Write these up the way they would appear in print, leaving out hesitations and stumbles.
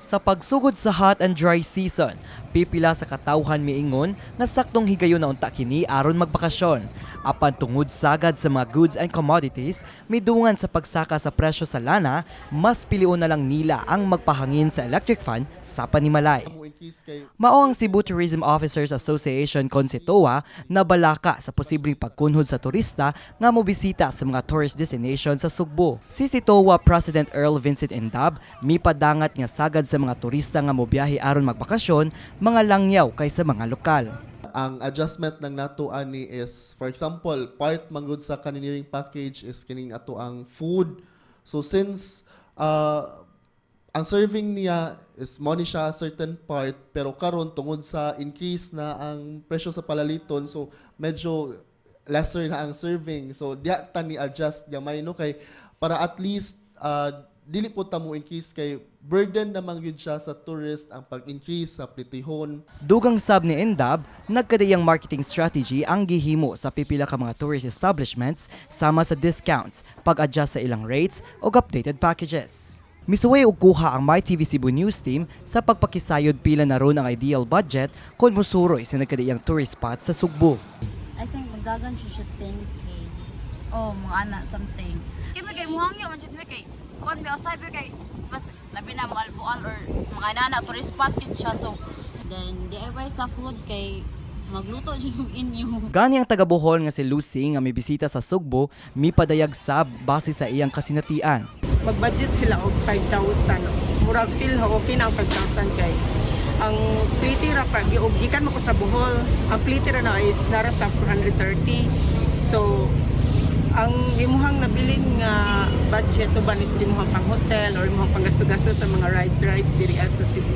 Sa pagsugod sa hot and dry season, pipila sa katawhan miingon nga saktong higayon na unta kini aron magbakasyon. Apan tungod sagad sa mga goods and commodities, midungan sa pagsaka sa presyo sa lana, mas pilion na lang nila ang magpahangin sa electric fan sa panimalay. Mao ang Cebu Tourism Officers Association kon CTOA na balaka sa posibleng pagkunhod sa turista nga mobisita sa mga tourist destination sa Sugbo. Si CTOA President Earl Vincent Endab mipadangat nga sagad sa mga turista nga mobiyahe aron magbakasyon, mga langyaw kaysa mga lokal. Ang adjustment ng nato ani is, for example, part manggod sa canyoneering package is kining ato ang food. So since ang serving niya is money siya certain part, pero karon tungod sa increase na ang presyo sa palaliton, so medyo lesser na ang serving. So diha ta ni adjust gamay, no, kay para at least dili po ta mo increase kay burden naman gyud siya sa tourist ang pag-increase sa plitihon. Dugang sab ni Endab, nagkadaiyang marketing strategy ang gihimo sa pipila ka mga tourist establishments sama sa discounts, pag-adjust sa ilang rates ug updated packages. Misuway og kuha ang MyTV Cebu News Team sa pagpakisayod pila na ron ang ideal budget kung musuroy sa nagkadaiyang tourist spot sa Sugbo. I think magdagan siya 10K. Oh, mga anak something. Kay may kay muhangyo man jud mi kay kuan mi outside mi kay bas labi na mo albual or mga inana, tourist spot yun siya, so Then DIY sa food kay magluto jud og inyo. Gani ang taga Bohol nga si Lucy nga mibisita sa Sugbo mipadayag sab base sa iyang kasinatian. Mag-budget sila og 5,000. Murag feel ho, okay na ang 5,000 kay ang plite ra pa og gikan mo ko sa Bohol, ang plite ra na is nara sa 430. So ang imuhang nabilin nga budget uban is imuhang pang hotel or imuhang panggasto-gasto sa mga rides rides diri sa Cebu.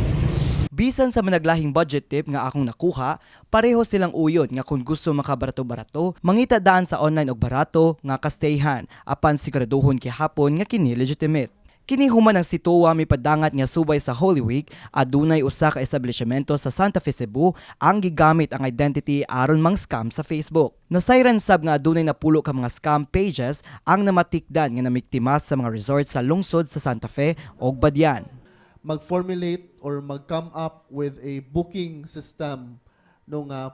Bisan sa managlahing budget tip nga akong nakuha, pareho silang uyon nga kung gusto makabarato-barato, mangita daan sa online og barato nga kastayhan, apan siguraduhon gihapon nga kini legitimate. Kini human ang CTOA mipadangat nga subay sa Holy Week, adunay usa ka establishmento sa Santa Fe, Cebu ang gigamit ang identity aron mang-scam sa Facebook. Nasayran sab nga adunay napulo ka mga scam pages ang namatikdan nga namiktima sa mga resort sa lungsod sa Santa Fe ug Badian. Mag-formulate or mag-come up with a booking system no nga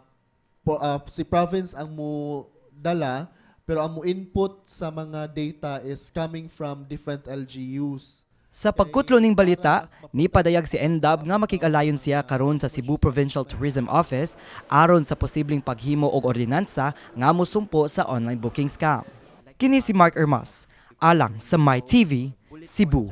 si province ang mo dala, pero ang mo input sa mga data is coming from different LGUs. Sa pagkutlo ning balita, ni padayag si Endab nga makig-alayon siya karon sa Cebu Provincial Tourism Office aron sa posibleng paghimo og ordinansa nga mosumpo sa online booking scam. Kini si Mark Ermas, alang sa MyTV, Cebu.